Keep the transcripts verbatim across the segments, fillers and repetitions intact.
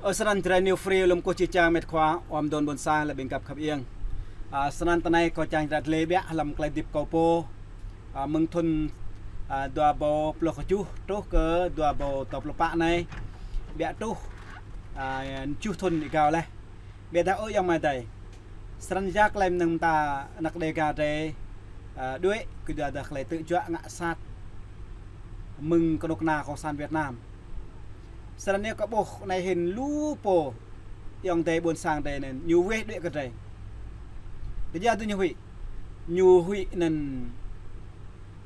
Ơ, snăn Jrai New Free lŏm kơ či čang met khua, ơ, mơdôn ƀôn sang lĕ ƀing găp khăp iêng. Ơ, snăn tơ anai kâo čang črăt lĕ ƀiă hlăm klei hdĭp kâo pô. Ơ, mơ̆ng thŭn, ơ, dua ƀâo pluh kjuh truh kơ dua ƀâo dua pluh pă anai. Ƀiă truh, ơ, tơjuh thŭn êgao leh. Ƀiădah ơ ayŏng amai adơi, snăn ya klei mơnơ̆ng mơta anak Đêga drei, ơ, đuĕ, kơ dua dah klei tơjuă ngă sat mơ̆ng kơnuk kơna Cộng sản Việt Nam. Snăn yơh kâo ƀuh anai hĭn lu pô ayŏng adơi ƀôn sang drei anŭn ñu weh đuĕ kơ drei. Kơ ya dŏ ñu huĭ. Ñu huĭ anŭn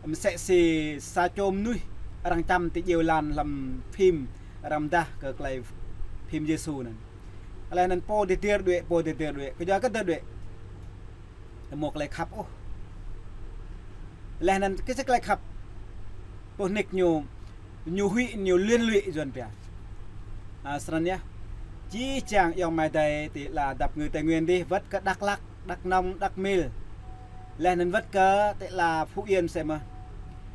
msĕ si sa čô mơnuih arăng čăm ti djeo lan hlăm phim, arăng mơdah kơ klei phim Yêsu anŭn. Leh anŭn pô dơdơr đuĕ, pô dơdơr đuĕ. Kơ ya kơ dơdơr đuĕ. Mâo klei khăp ôh. Leh anŭn kơ sa klei khăp. Pô nik ñu, ñu huĭ, ñu liên lụy yuăn pia. Ơ, snăn yơh. Či čang ayŏng amai adơi ti la dăp ngư Tây Nguyên dih, wơ̆t kơ Dak Lak, Dak Nông, Dak Mil. Leh anŭn wơ̆t kơ ti la Phú Yên msĕ mơh.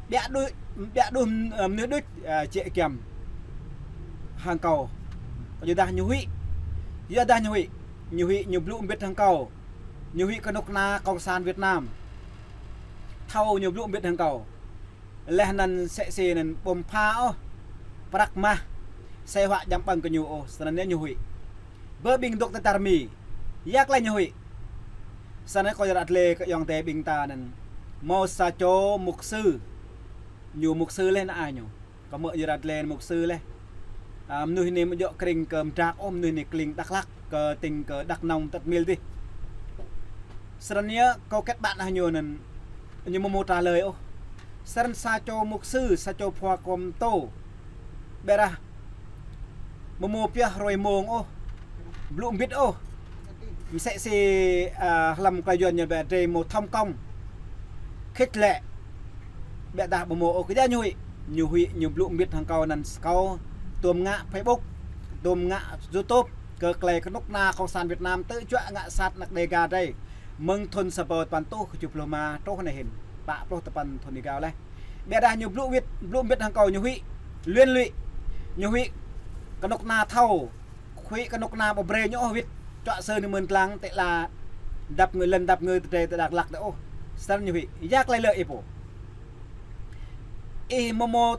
Ƀiă đuĕ, ƀiă đuĕ, ơ, mơnuih đuĕ, ơ, či kiăm hăng kâo. Kơ ya dah ñu huĭ. Ya dah ñu huĭ. Ñu huĭ ñu blŭ mbĭt hăng kâo. Ñu huĭ kơnuk kơna Cộng sản Việt Nam. Thâo ñu blŭ mbĭt hăng kâo. Leh anŭn msĕ si anŭn ƀơ̆ng pha ôh, prăk mah, sĕ huă djăm ƀơ̆ng kơ ñu ôh, snăn yơh ñu huĭ. Bơ ƀing dŏ ti čar Mi, ya klei ñu huĭ. Snăn kâo črăt lĕ kơ ayŏng adơi ƀing ta anŭn. Mâo sa čô mục sư, ñu mục sư leh anăn ai ñu. Kâo mơ̆ črăt lĕ mục sư leh. Ơ, mơnuih anai mơ̆ djŏ krĭng kơ Mdrak ôh, mơnuih anai krĭng Dak Lak, kơ tỉnh kơ Dak Nông, Dak Mil dih. Snăn yơh kâo kết bạn hăng ñu anŭn, ñu mơ̆ mâo trả lời ôh. Snăn sa čô mục sư, sa čô khua kơm tô. Ƀiădah mơ̆ mâo pioh hrơi mông ôh. Blŭ mbĭt ôh. Msĕ si, ơ, hlăm klei yuăn ñu ƀiă drei mâo thông công, khích lệ. Ƀiădah ƀu mâo ôh, kơ ya ñu huĭ. Ñu huĭ, ñu blŭ mbĭt hăng kâo anŭn kâo tuôm ngă Facebook, tuôm ngă YouTube, kơ klei kơnuk kơna Cộng sản Việt Nam tơjuă ngă sat anak Đêga drei. Mơ̆ng thŭn sa ƀâo tơpăn êtuh kơjuh pluh rơma truh anai hĭn, pă pluh tơpăn thŭn êgao leh. Ƀiădah ñu blŭ wĭt, blŭ mbĭt hăng kâo ñu huĭ, liên lụy. Ñu huĭ kơnuk kơna thâo, huĭ kơnuk kơna ƀu brơi ñu ôh wĭt, čuă sơ ñu mơ̆n tlang ti la dăp ngư, lŏn dăp ngư drei ti Dak Lak dih ôh. Snăn ñu huĭ, ya klei lĕ ih pô. Ih mơ̆ mâo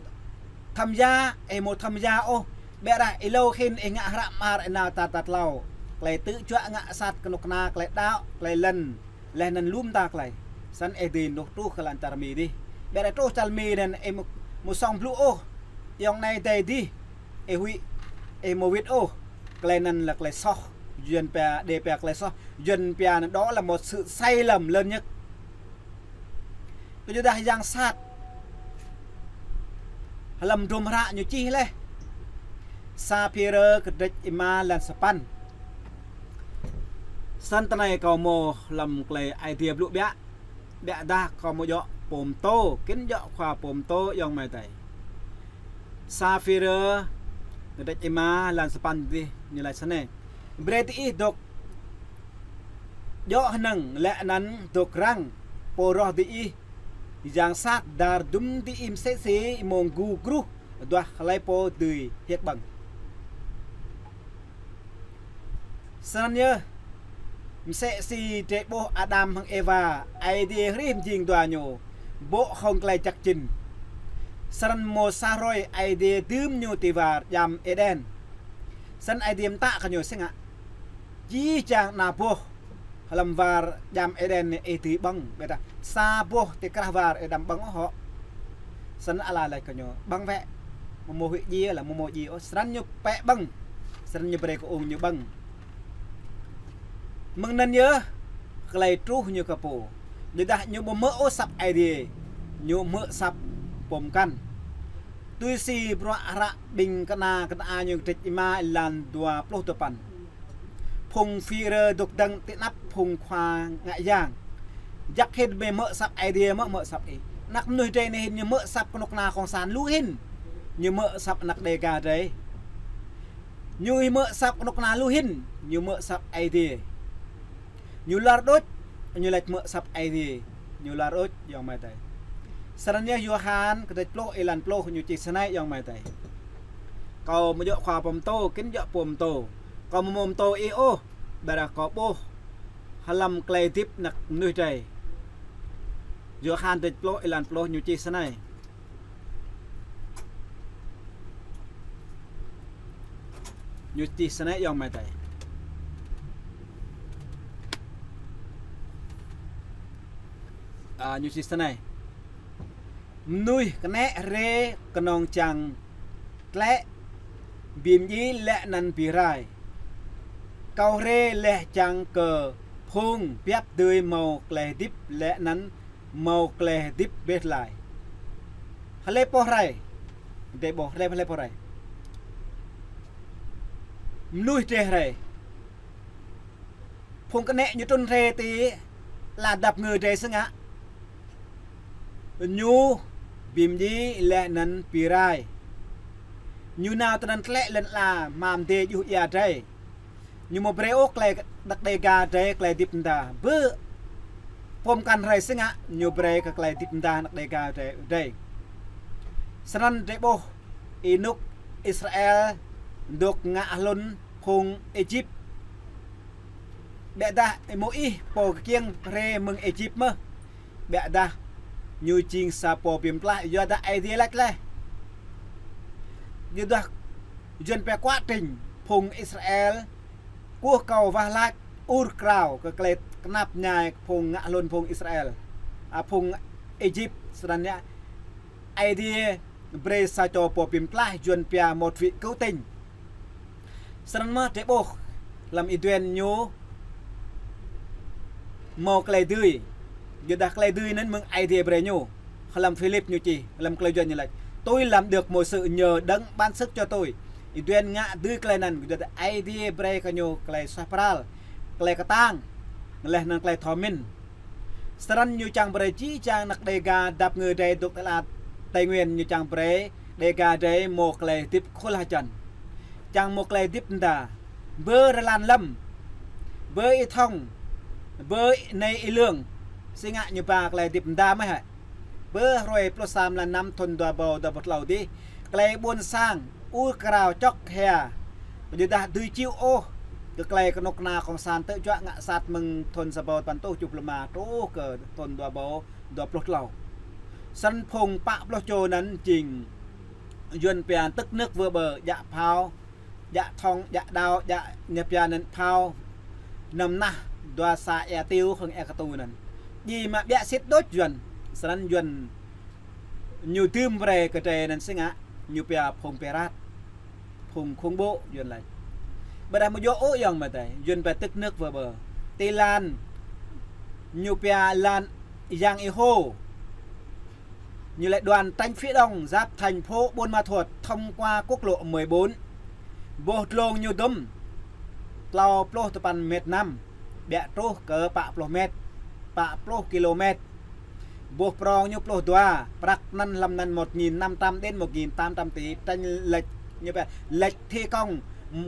tham gia, ih mâo tham gia ôh. Ƀiădah êlâo hĭn ih ngă hră mơar ih nao tar tar tlâo. Klei tơjuă ngă sat kơnuk kơna, klei đaŏ, klei lŏn. Leh anŭn lu mơta klei. Snăn ih dưi nao truh kơ lŏn čar Mi dih. Ƀiădah truh čar Mi anŭn ih mơ̆, mơ̆ sŏng blŭ ôh. Ayŏng anai adơi dih. Ih huĭ, ih mâo wĭt ôh. Klei anŭn lĕ klei soh. Yuăn pia, Đê pia klei soh. Yuăn pia anŭn đó là một sự sai lầm lớn nhất. Kơ ya dah yang sat. Hlăm hdruôm hră ñu čih leh. Sa Phi-e-rơ kơdrêč êma lan sapăn. Snăn tơ anai kâo mâo hlăm klei Aê Diê blŭ ƀiă. Ƀiădah kâo mâo djŏ pô pơtô, kĭn djŏ khua pô pơtô ayŏng amai adơi. Sa Phi-e-rơ kơdrêč êma lan sapăn dih ñu laĭ snei: Brơi diih dôk djŏ hơnơ̆ng leh anăn dôk răng, pô roh diih yang sat dar dŭm diih msĕ si mông gu gruh duah hlơi pô dưi hiăk ƀơ̆ng. Snăn yơh, msĕ si drei ƀuh Adam hăng Êwa, Aê Diê hrih mjing dua ñu, bŏ hŏng klei jăk jĭn. Snăn mâo sa hrơi Aê Diê dưm ñu ti war djam Êđen. Snăn Aê Diê mtă kơ ñu si ngă: Jih jang ană boh hlăm war djam Êđen anai ih dưi ƀơ̆ng, ƀiădah sa boh ti krah war ih đăm ƀơ̆ng ôh hŏ. Snăn ala laĭ kơ ñu: Ƀơ̆ng wĕ. Mơ̆ mâo huĭ djiê lĕ, mơ̆ mâo djiê ôh. Snăn ñu pĕ ƀơ̆ng. Snăn ñu brơi kơ ung ñu ƀơ̆ng. Mơ̆ng anŭn yơh, klei truh ñu kơ pô. Ƀiădah ñu ƀu hmư̆ ôh asăp Aê Diê. Ñu hmư̆ asăp pô mkăn. Tui si bruă hră Ƀing Kơna Kơnang Ñu kơdrêč êma êlan dua pluh tơpăn. Phung Phi-e-rơ dôk dơ̆ng ti anăp phung khua ngă yang. Jăk hĭn mơi hmư̆ asăp Aê Diê mơ̆ hmư̆ asăp ih. Anak mơnuih drei anai hĭn ñu hmư̆ asăp kơnuk kơna Cộng sản lu hĭn. Ñu hmư̆ asăp anak Đêga drei. Ñu hmư̆ asăp kơnuk kơna lu hĭn. Ñu hmư̆ asăp Aê Diê. Ñu lar đôč, ñu laĭ hmư̆ asăp Aê Diê. Ñu lar đôč, ayŏng amai adơi. Snăn yơh Yôhan kơdrêč pluh êlan pluh ñu čih snei, ayŏng amai adơi. Kâo mơ̆ djơ̆ khua pơtô, kĭn djơ̆ pơtô. Kâo mơ̆ mơtô ih ôh, ƀiădah kâo ƀuh hlăm klei hơdip ană mơnuih drei. Yôhan dêč pluh, êlan pluh ñu čih snei. Ñu čih snei ayŏng amai adơi. A, ñu čih snei. Mơnuih kơnĕ rai kơnơ̆ng čang tlĕ bi mdjiê laih anŭn bi rai. Kâo rai laih čang kơ phung biăp dưi hmâo klei hơdip laih anŭn hmâo klei hơdip bĕ hlai. Hlơi pô rai? Drei ƀuh rai, hlơi pô rai? Mơnuih drei rai. Phung kơnĕ ñu trŭn rai ti ala dăp ngơ drei sĭt ngă. Ñu bi mdjiê laih anŭn bi rai. Ñu nao tơnăn tlĕ lŏn ala mơ̆ng dêh juh ia drei. Ñu mơ̆ brơi ôh klei ană Đêga drei klei hơdip mơda. Bơ pô mơkăn rai sĭt ngă, ñu brơi kơ klei hơdip mơda ană Đêga drei, drei. Snăn drei ƀuh ênuk Israel dŏ ngă hlŭn phung Êjip. Ƀiădah Môis pô kơkiêng rai mơ̆ng Êjip mơ̆n. Ƀiădah ñu jing sa pô bi mơklaih, yua dah Aê Diê laĭ laih. Yua dah Yuan pia kuă tring phung Israel, kơkuh kâo wah lač ur krao kơ klei knap mơñai phung ngă hlŭn phung Israel, a, phung Êjip, snăn yơh Aê Diê brơi sa čô pô bi mơklaih, Yuan pia một vị cứu tinh. Snăn mơ̆ drei ƀuh hlăm Êđen ñu hmâo klei dưi. Yua dah klei dưi anŭn mơ̆ng Aê Diê brơi ñu. Hlăm Philip ñu čih, hlăm klei Yuan ñu laĭ: Tôi làm được mọi sự nhờ Đấng ban sức cho tôi. Êđen ngă dưi klei anŭn, yua dah Aê Diê brơi kơ ñu klei suaih pral, klei kơtang, laih anŭn klei thâo mĭn. Snăn ñu čang brơi jih jang ană Đêga dăp ngơ drei dŏ ti ala Tây Nguyên, ñu čang brơi Đêga drei hmâo klei hơdip khul hơjăn. Čang hmâo klei hơdip mơda. Bơ rơlan lăm, bơ Y Thông, bơ Nay Y Lương, sĭt ngă ñu ba klei hơdip mơda mơ̆n hă. Bơ hruê pluh sa mlan năm thŭn dua rơbâo dua pluh tlâo dih, klei ƀuôn sang ur krao čŏk hia. Yua dah dưi čih ôh kơ klei kơnuk kơna kông san tơjuă ngă sat mơ̆ng thŭn sa rơbâo păn rơtuh tơjuh pluh rơma truh kơ thŭn dua rơbâo dua pluh tlâo. Snăn phung pă pluh čô anŭn jing Yuan pia tức nước vừa bờ, djă phao, djă thŏng, djă đao, djă ñu pia anŭn phao năm nah, dua sa ia Tiêu hăng ia Ktu anŭn. Djai mă ƀiă sĭt đôč Yuan. Snăn Yuan ñu dưm brơi kơ drei anŭn sĭt ngă, ñu pia phung pirate, phung khủng bố Yuan laĭ. Ƀiădah mơ̆ djơ̆ ôh ayŏng amai adơi, Yuan pia tức nước vừa bờ. Ti lăn ñu pia lăn Yang Êhô. Ñu laĭ đoạn tránh phía đông giáp thành phố Buôn Ma Thuột thông qua quốc lộ mười bốn. Boh dlông ñu dŭm tlâo pluh tơpăn mét năm, ƀiă truh kơ pă pluh mét, pă pluh kilômét. Boh prong ñu pluh dua, prăk anŭn hlăm anŭn một nghìn năm trăm đến một nghìn tám trăm tỷ, tranh lệch ñu pia lệch thi công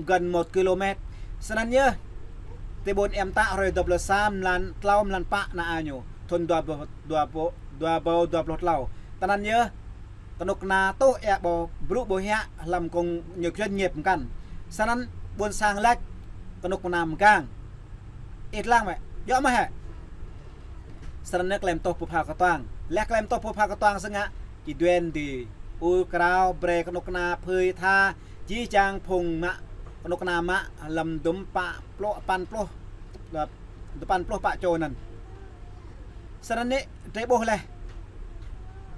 gần một kilômét. Snăn yơh, ti ƀuôn Êa Mtă hruê dua pluh sa mlan tlâo mlan pă anai ñu, thŭn dua rơbâo, dua rơbâo, dua rơbâo dua pluh tlâo. Tơnăn yơh, kơnuk kơna tuh ia ƀu brŭ ƀu hiăk hlăm kông ñu kơčuăn ñĕp mơkăn. Snăn ƀuôn sang laĭ kơnuk kơna mơgang. Ih lăng mơ̆, djơ̆ mơ̆ hă? Snăn yơh klei mơtuh pơpha kơtuang. Laih klei mơtuh pơpha kơtuang sĭt ngă, Êđen dih ur krao brơi kơnuk kơna phơi tha, jih jang phung mă, kơnuk kơna mă hlăm dŭm pă pluh, păn pluh, dua, dua păn pluh pă čô anŭn. Snăn anai drei ƀuh laih.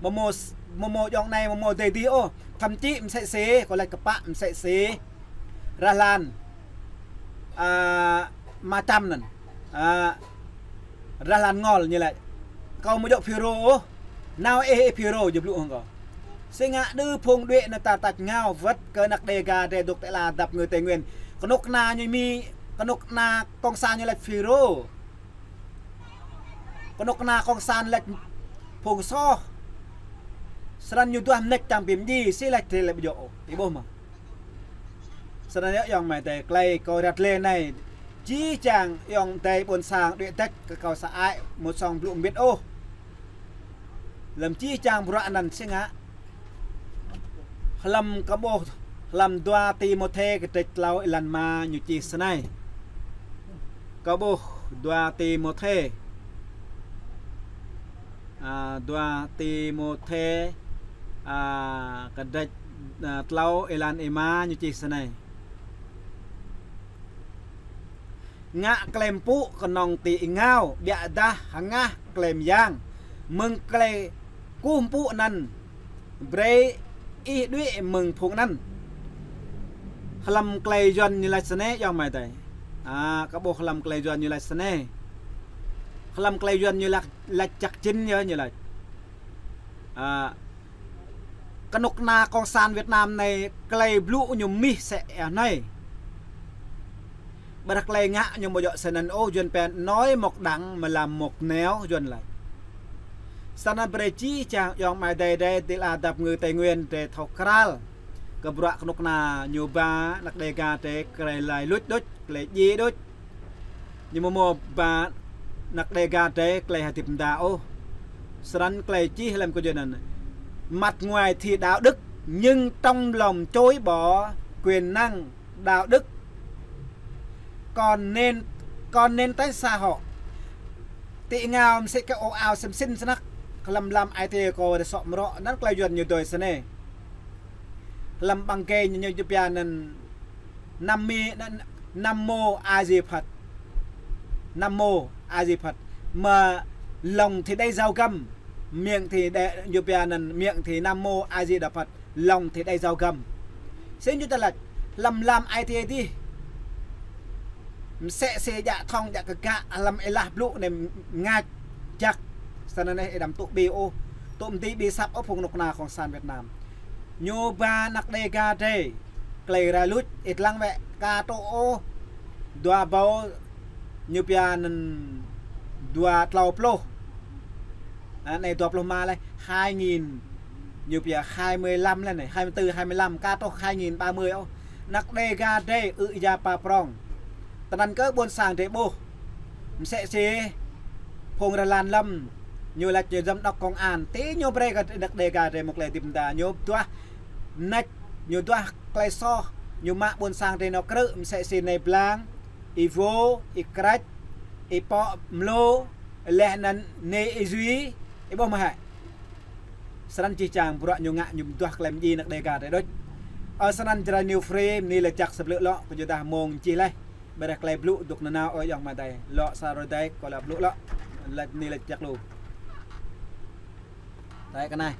Mơ̆ mơ̆ s-, mơ̆ mơ̆ ayŏng anai, mơ̆ mơ̆ dêh dih ôh. Thậm chí msĕ si, kâo laĭ kơ pă msĕ si. Rah lan, a, Ama Čăm anŭn. A, rah lan Ngol ñu laĭ. Kâo mơ̆ djơ̆ FULRO ôh. Nao ih, ih FULRO jơ̆ blŭ hăng kâo. Sĭt ngă đơ phung đuaĭ anŭn ta tač ngao wơ̆t kơ ană Đêga drei dŏ ti ala dăp ngơ Tây Nguyên. Kơnuk kơna ñu mĭn, kơnuk kơna kông san ñu laĭ FULRO. Kơnuk kơna kông san laĭ phung soh. Snăn ñu duah mnêč čang bi mdjiê, si laĭ drei laĭ ƀu djơ̆ ôh. Ih ƀuh mơ̆. Snăn yơh ayŏng amai adơi, klei kâo ră lĕ anai. Jih jang ayŏng adơi ƀuôn sang đuaĭ tĕč kơ kâo sa ai, mơ̆ song blŭ mbĭt ôh. Hlăm jih jang bruă anŭn sĭt ngă. Hlăm kơ ƀuh, Hlăm dua Timôthê kdrêč tlâo êlan rơma ñu čih snei. Kâo ƀuh dua Timôthê. A, dua Timôthê, a, kdrêč, a, tlâo êlan rơma ñu čih snei. Ngă klei mpŭ kơnơ̆ng ti êngao, biă dah hơngah klei mơyang. Mơ̆ng klei kơkuh mpŭ anăn, brei ih đuaĭ mơ̆ng phung anăn. Hlăm klei Yuăn ñu laĭ snei, ayŏng amai adơi. A, kâo ƀuh hlăm klei Yuăn ñu laĭ snei. Hlăm klei Yuăn ñu laĭ, laĭ jăk jĭn yơh ñu laĭ. A, kơnuk kơna Cộng sản Việt Nam anei klei blŭ ñu mih sĕ ih anei. Ƀiădah klei ngă ñu ƀu djơ̆ snăn ôh, Yuăn pĕn nói một đằng mà làm một nẻo, Yuăn laĭ. Snăn brei jih jang ayŏng amai adơi, adơi ti ala dap kơngư Tây Nguyên drei thâo krăl kơ bruă kơnuk kơna ñu ba anăk Đêga drei klei rai luč đôč, klei djiê đôč. Ñu mơ̆ mơ̆ ba anăk Đêga drei klei hơdip mơda ôh. Snăn klei čih hlăm kơ jơnăn. Mặt ngoài thì đạo đức, nhưng trong lòng chối bỏ quyền năng đạo đức. Còn nên, còn nên tránh xa họ. Ti êngao mơsĕ kơ ôh ao sem sin snăk. Hlăm lam ai tiê kơ rơsŏ mrŏ, anăn klei Yuăn ñu dơi snei. Hlăm ƀăng kê ñu, ñu pia anăn Nam Mi, Nam Mô A Di Phật. Nam Mô A Di Phật. Mà lòng thì đay dao găm, miệng thì đe-, ñu pia anăn miệng thì Nam Mô A Di Đà Phật, lòng thì đay dao găm. Sĭt ñu ta lač, hlăm lam ai tiê dih. Mơsĕ si djă thŏng djă kơgă, hlăm êlah blŭ anei mngač jăk. Snăn anei ih đăm tŭ ƀiă ôh, tŭ mơ̆ng dih ƀiă săp ôh phung kơnuk kơna Cộng sản Việt Nam. Ñu ba anăk Đêga drei klei rai luč, ih lăng wĕ ka tŭ ôh. Dua ƀâo ñu pia anăn dua tlâo pluh. Anei dua pluh rơma leh, hai nghìn. Ñu pia hai mươi lăm leh anei, hai mươi tư, hai mươi lăm, ka truh hai nghìn ba mươi ôh. Anăk Đêga drei ư ya pa prong. Tơnăn kơ ƀuôn sang drei ƀuh. Mơsĕ si phung rơlan lăm, ñu lač ñu giám đốc công an, ti ñu brei kơ anăk Đêga drei mơ̆ng klei hơdip mơda, ñu duah mnêč, ñu duah klei soh, ñu mă ƀuôn sang drei nao krư̆, mơsĕ si Nai Blang, Y Vô, Y Krač, Y Pŏ Mlô, leh anăn Nai Y Duy, ih ƀuh mơ̆ hă. Snăn jih jang bruă ñu ngă ñu duah klei mdjiê anăk Đêga drei đôč. Ơ snăn Jrai New Free, bơni lač jăk sa blư̆ lŏ, kơ judah mông čih leh. Ƀiădah klei blŭ dôk nanao ơ ayŏng amai adơi. Lŏ sa rơdai, kâo lŏ blŭ lŏ. Lač bơni lač jăk lu. Tơl kơ anai.